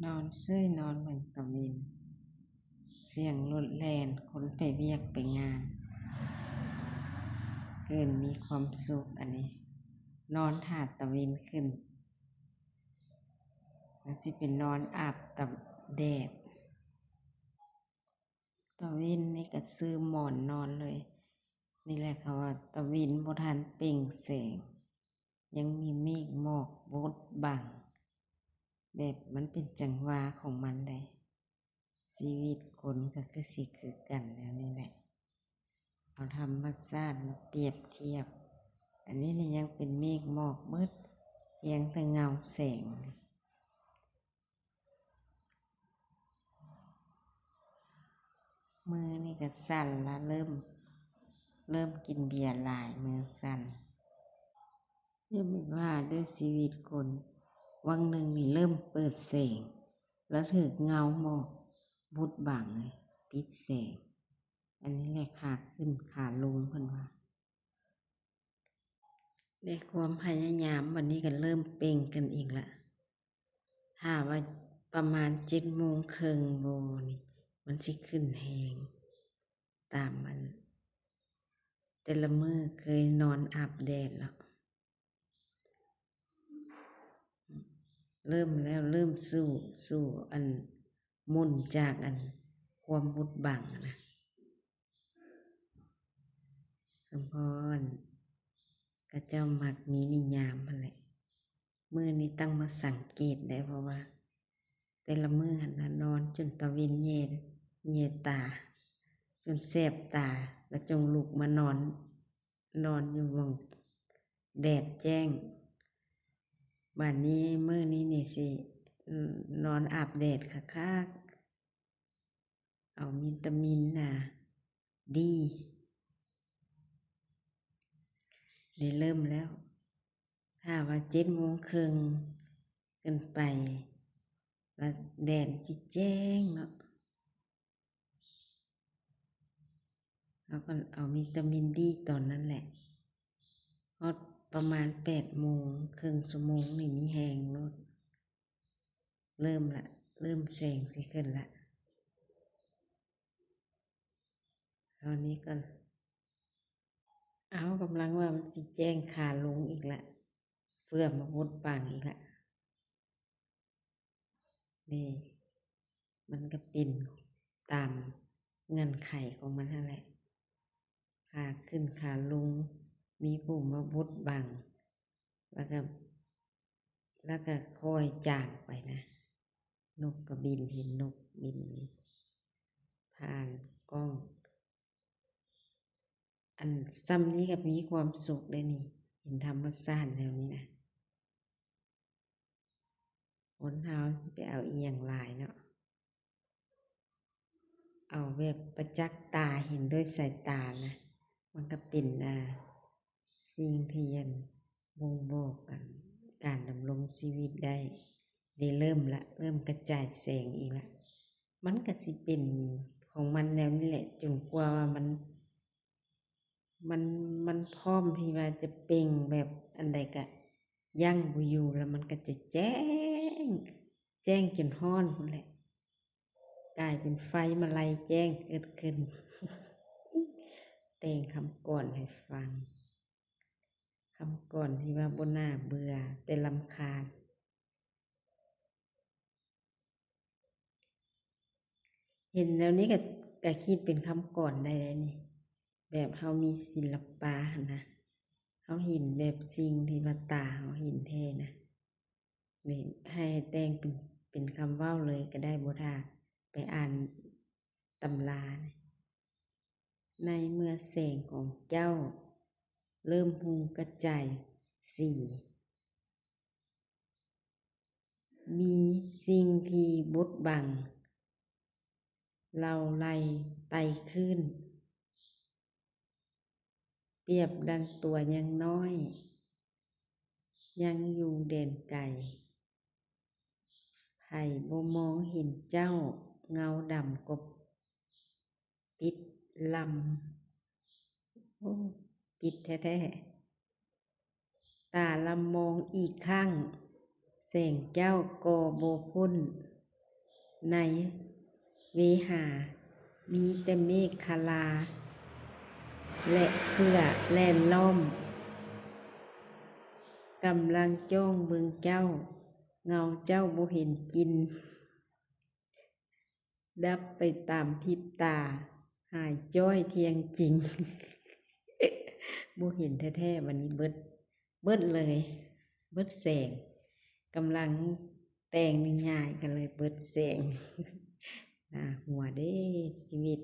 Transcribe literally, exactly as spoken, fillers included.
นอนเซยนอนเบิ่งตะเวน เสียงรถแล่น คนไปเวียกไปงาน เกินมีความสุขอันนี้ นอนถ่าตะเวนขึ้น แล้วสิไปนอนอาบตะแดด ตะเวนนี่ก็ซื้อหมอนนอนเลย นี่แหละเขาว่าตะเวนบ่ทันเปล่งแสง ยังมีเมฆหมอกบดบัง แบบมันเป็นจังหวะของมันเลย ชีวิตคนก็คือสิคือกันแล้วนี่แหละ เอาธรรมชาติมาเปรียบเทียบ อันนี้นี่ยังเป็นเมฆหมอกเบิด เพียงแต่เงาแสง มือนี่ก็สั่นละ เริ่ม เริ่มกินเบียร์หลาย มือสั่น อย่าไปว่าเด้อชีวิตคน วังหนึ่งนี่เริ่มเปิดแสง แล้วถืกเงาหมอกบดบังเลย ปิดแสง อันนี้แหละขาขึ้นขาลงเพิ่นว่า ในความพยายามวันนี้ก็เริ่มเปล่งกันอีกละ ถ้าว่าประมาณเจ็ดโมงครึ่งบ่นี่ มันสิขึ้นแฮง ตามมัน แต่ละมื้อเคยนอนอาบแดดแล้ว เริ่มแล้ว เริ่มสู้สู้อันหมุนจากอันความบดบังอะนะ สมพร ก็เจ้ามักมีนิยามหั่นแหละ มื้อนี้ตั้งมาสังเกตได้ เพราะว่า แต่ละมื้อหั่นนะนอนจนตะเวนแย่ แย่ตา จนแสบตา แล้วจงลุกมานอน นอนอยู่หม่องแดดแจ้ง บัดนี้มื้อนี้นี่สิ อืม นอนอาบแดดคักๆ เอาวิตามินนะ ดี ได้เริ่มแล้ว ถ้าว่าเจ็ดโมงครึ่งขึ้นไป แล้วแดดสิแจ้งเนาะ เราก็เอาวิตามินดีตอนนั้นแหละ ฮอดประมาณแปดโมง ครึ่งชั่วโมงนี่มีแฮงโลด เริ่มละ เริ่มแสงสิขึ้นละ ตอนนี้ก็ เอา กำลังว่ามันสิแจ้งขาลงอีกละ เฟื่อมาบดบังอีกละ นี่ มันก็เป็นตามเงื่อนไขของมันนั่นแหละ ขาขึ้นขาลง มีผู้มาบดบัง แล้วก็ แล้วก็ค่อยจางไปนะ นกก็บิน เห็นนกบิน ผ่านกล้อง อันซ่ำนี้ก็มีความสุขได้นี่ เห็นธรรมชาติแนวนี้นะ คนเฮาสิไปเอาอีหยังหลายเนาะ เอาแบบประจักษ์ตาเห็นด้วยสายตานะ มันก็เป็น อ่า สิ่งที่ยันบ่งบอกกัน การดำรงชีวิตได้ ได้เริ่มละ เริ่มกระจายแสงอีกละ มันก็สิเป็นของมันแนวนี้แหละ จนกว่าว่ามัน มัน มันพร้อมที่ว่าจะเปล่งแบบอันใดก็ยั้งบ่อยู่ แล้วมันก็จะแจ้ง แจ้งจนฮ้อนพู้นแหละ กลายเป็นไฟมาลัยแจ้งเกิดขึ้น แต่งคำกลอนให้ฟัง คำกลอนที่ว่าบ่น่าเบื่อ แต่รำคาญ เห็นแล้วนี่ก็ ก็คิดเป็นคำกลอนได้เลยนี่ แบบเฮามีศิลปะหั่นนะ เฮาเห็นแบบสิ่งที่ว่าตาเฮาเห็นแท้นะ นี่ให้แต่งเป็น เป็นคำเว้าเลยก็ได้ บ่ท่าไปอ่านตำรานะ ในเมื่อแสงของเจ้าเริ่มหุงกระจายสี มีสิ่งที่บดบัง เหล่าไล่ไต่ขึ้น เปรียบดังตัวยังน้อย ยังอยู่แดนไกล ไผบ่มองเห็นเจ้า เงาดำกบปิดลำ โอ้ ปิดแท้ๆ ตาลำมองอีกครั้ง แสงเจ้าก็บ่พ้น ในเวหา มีแต่เมฆคลา และเฟื่อแล่นล้อม กำลังจ้องเบิ่งเจ้า เงาเจ้าบ่เห็นกิน ดับไปตามพริบตา หายจ้อยเที่ยงจริง บ่เห็นแท้ๆ วันนี้เบิด เบิดเลย เบิดแสง กำลังแต่งนิยายกันเลยเบิดแสง น่าหัวเด้ชีวิต